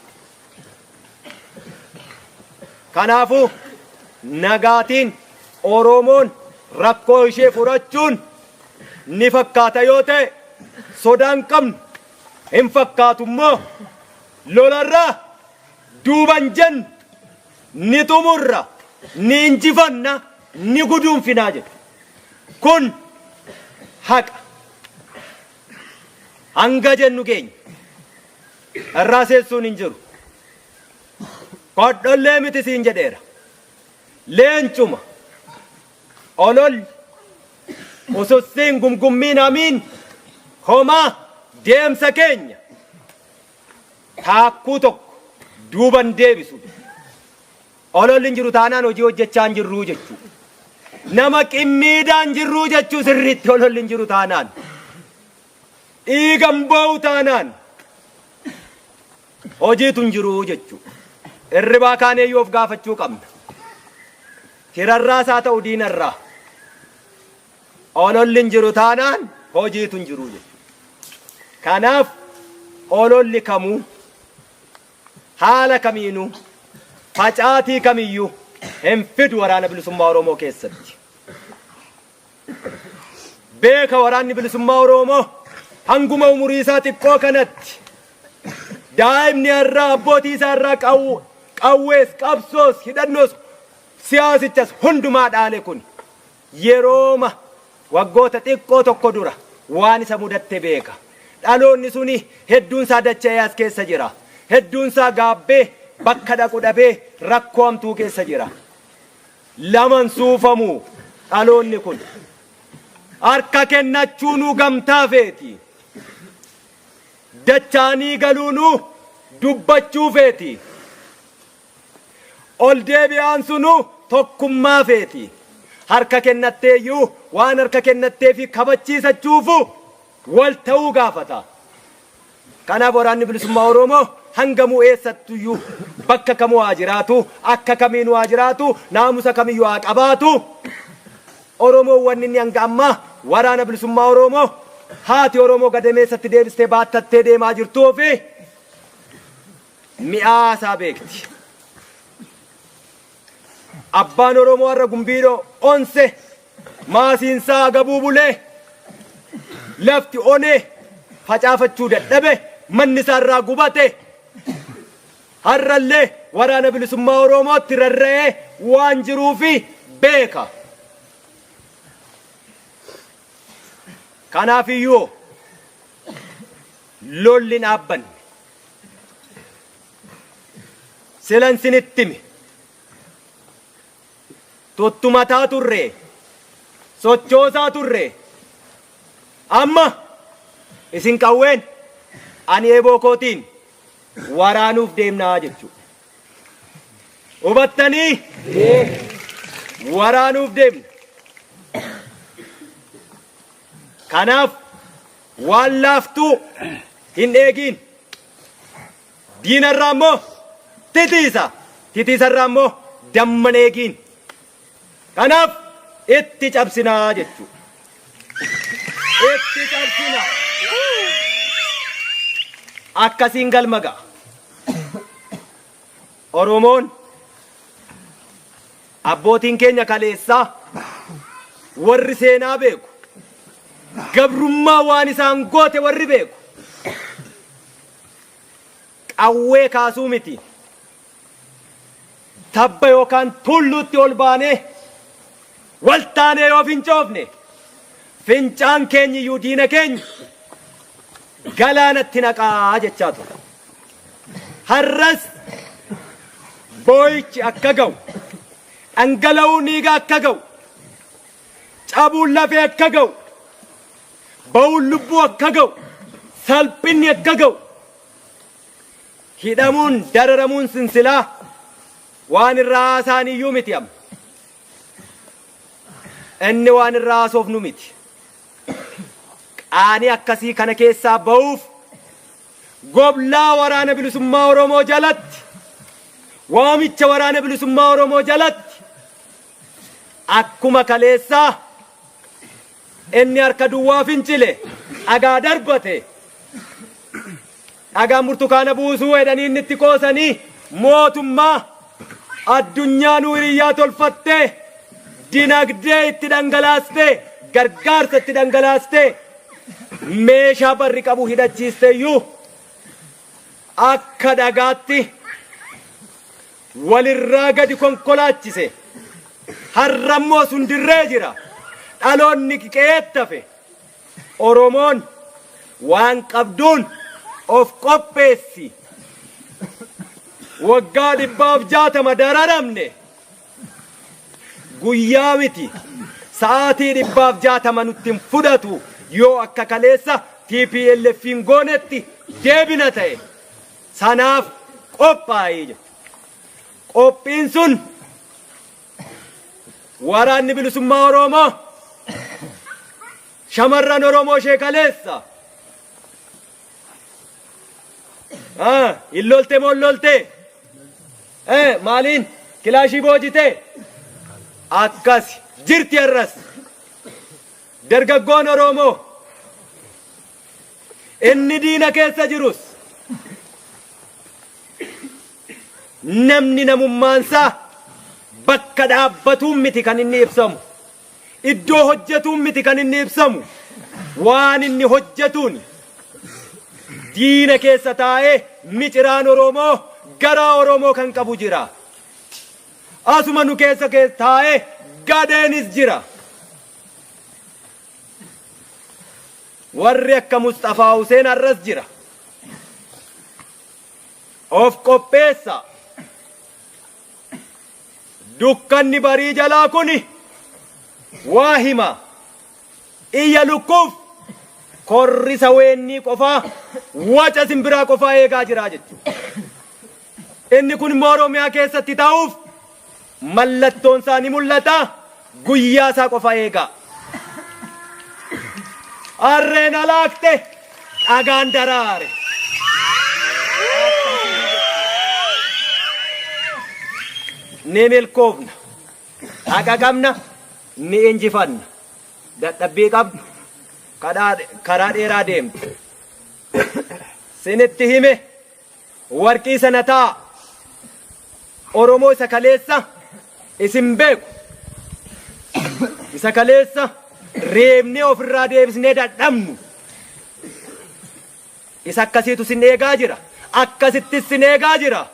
Kanaafuu nagaatiin Oromoon rakkoo ishee furachuun ni fakkaata yoo ta'e sodaan qabnu hin fakkaatu immoo lolarraa duuban jennu ni xumurra, ni injifanna, ni guduunfinaa jedhu. Kun haqa. Hanga jennu keenya irraa seessuun hin jiru. Kodhollee miti siin jedheera. Leencuma. Ololli. Usussiin gumgummiin hamiin homaa deemsa keenya taakkuu tokko duuban deebisu. Ololli hin jiru taanaan hojii hojjechaa hin jirruu jechuu. Nama qimmiidaa hin jirruu jechuu sirriitti ololli hin jiru taanaan. Dhiigan boo'u taanaan hojiitu hin jiruu jechuu. Irribaa kaaneeyyuu of gaafachuu qabna. Firarraas haa ta'u diinarraa. Ololli hin jiru taanaan hojiitu hin jiru jechuudha. Kanaaf ololli kamuu haala kamiinuu facaatii kamiyyuu hin fidu waraana bilisummaa Oromoo keessatti. Beeka waraanni bilisummaa Oromoo hanguma umurii isaa xiqqoo kanatti daa'imni har'aa abbootii isaa irraa qawwees qabsoos hidhannoos siyaasichas hundumaa dhaale kun yerooma waggoota xiqqoo tokko dura waan isa mudatte beeka. Dhaloonni suni hedduun isaa dacha'ee as keessa jira. Hedduun isaa gaabbee bakka dhaqu dhabee rakkoo hamtuu keessa jira. Laman suufamu dhaloonni kun. Harka kennachuunuu gamtaa feeti. Dacha'anii galuunuu dubbachuu feeti. Ol deebi'aan sunuu tokkummaa feeti. Harka kennatteeyyuu waan harka kennatteefi kabachiisachuufu wal ta'uu gaafata. Kanaaf waraanni bilisummaa Oromoo hangamuu eessattuyyuu bakka kamuu haa jiraatu, akka kamiinuu haa jiraatu, naamusa kamiyyuu haa qabaatu. Oromoon wanni inni hanga ammaa waraana bilisummaa Oromoo haati Oromoo gadameessatti deebistee baattattee deemaa jirtuu fi mi'aa isaa beekti. Abbaan Oromoo har'a gumbiidhoo onse maasiinsaa agabuu bulee lafti onee facaafachuu dadhabe manni isaa irraa gubate har'allee waraana bilisummaa Oromootti rarra'ee waan jiruufi beeka. Kanaafiyyuu lolli hin dhaabbanne. Silan sinitti hime. Tuttumataa turre. Sochoosaa turre. Amma isin qawween ani eeboo kootiin waraanuuf deemnaa jechuudha. Hubattanii? Waraanuuf deemna. Kanaaf waan laaftuu hin eegiin. Diinarraa immoo titiisa. Titiisarraa immoo damma hin eegiin. Kanaaf itti cabsinaa jechuudha. Itti cabsina. Akkasiin galma ga'a. Oromoon abbootiin keenya kaleessaa warri seenaa beeku gabrummaa waan isaan goote warri beeku qawwee kaasuu miti tabba yookaan tulluutti ol baanee wal taanee yoo fincoofne fincaan keenyi iyyuu diina keenya galaanatti naqaa jechaa ture. Har'as boo'ichi akka ga'u, dhangala'uun dhiigaa akka ga'u, cabuun lafee akka ga'u, ba'uun lubbuu akka ga'u, salphinni akka ga'u, hidhamuun dararamuun sinsilaa waan irraa haasa'an iyyuu miti amma. Inni waan irraa haasofnu miti. Qaanii akkasii kana keessaa ba'uuf goblaa waraana bilisummaa Oromoo jalatti waamicha waraana bilisummaa Oromoo jalatti akkuma kaleessaa inni harka duwwaa fincile dhagaa darbate dhagaan burtukaana buusuu jedhanii inni itti qoosanii mootummaa addunyaa nu hiriyyaa tolfattee dinagdee itti dhangalaastee gargaarsa itti dhangalaastee meeshaa barri qabu hidhachiisteeyyuu akka dhagaatti walirraa gadi konkolaachise. Har'ammoo sun dirree jira. Dhaloonni qe'eetti hafe. Oromoon waan qabduun of qopheessi. Waggaa 160 dararamne. Guyyaa miti sa'aatii 160 nutti hin fudhatu yoo akka kaleessa TPLF'n goonetti deebina ta'e. Sanaaf qophaa'ii jechuudha. Qophiin sun waraanni bilisummaa Oromoo shamarran Oromoo ishee kaleessa hin lolte moo hin lolte? Maaliin kilaashii boojitee akkas jirti har'as. Dargaggoon Oromoo inni diina keessa jirus namni namummaansaa bakka dhaabbatuun miti kan inni ibsamu. Iddoo hojjetuun miti kan inni ibsamu. Waan inni hojjetuun diina keessa taa'ee miciraan Oromoo garaa Oromoo kan qabu jira. Asuma nu keessa taa'ee gadheenis jira. Warri akka Musxafaa Huseen har'as jira. Of qopheessa. Dukkanni barii jalaa kuni waa hima. Iyya lukkuuf korrisa weennii qofaa waca simbiraa qofaa eegaa jira jechuudha. Inni kun immoo Oromiyaa keessatti ta'uuf mallattoon isaa ni mul'ata. Guyyaa isaa qofa eegaa. Harreen alaakte dhagaan daraare. Ni milkoofna. Haqa qabna. Ni injifanna. Dadhabbii qabdu. Karaa dheeraa deemtu. Sinitti hime warqii sana ta'a. Oromoo isa kaleessa isin beeku. Isa kaleessa reebnee ofirraa deebisnee dadhabnu. Isa akkasiitu sin eegaa jira. Akkasittis sin eegaa jira.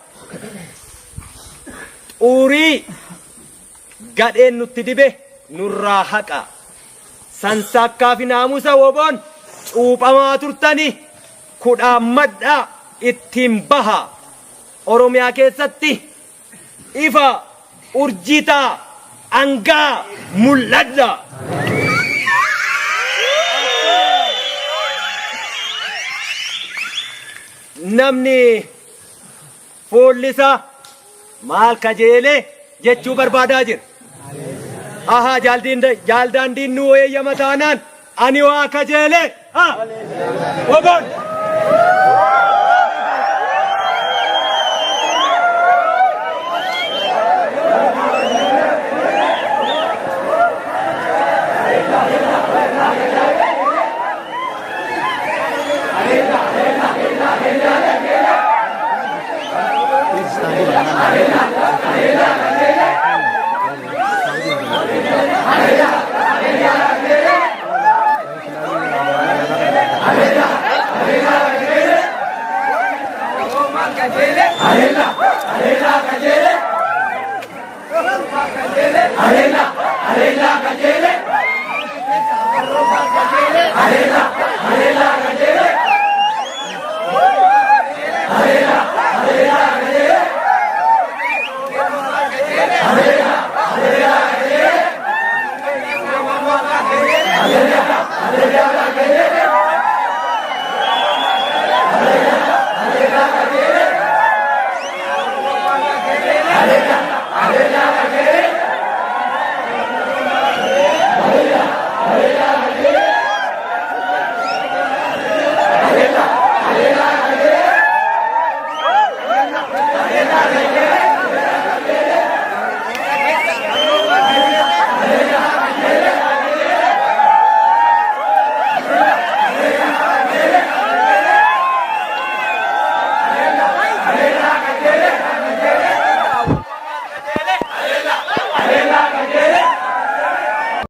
Xurii gadheen nutti dibe nurraa haqa. Sansaakkaa fi naamusa woboon cuuphamaa turtani kudhaammadhaa ittiin baha. Oromiyaa keessatti ifa urjii ta'a dhangaa mul'adha. Namni fuulli isaa maal kajeelee jechuu barbaadaa jira. Ahaa jaaldaandiin nuu eeyyama taanaan ani waa kajeelee. Woboon.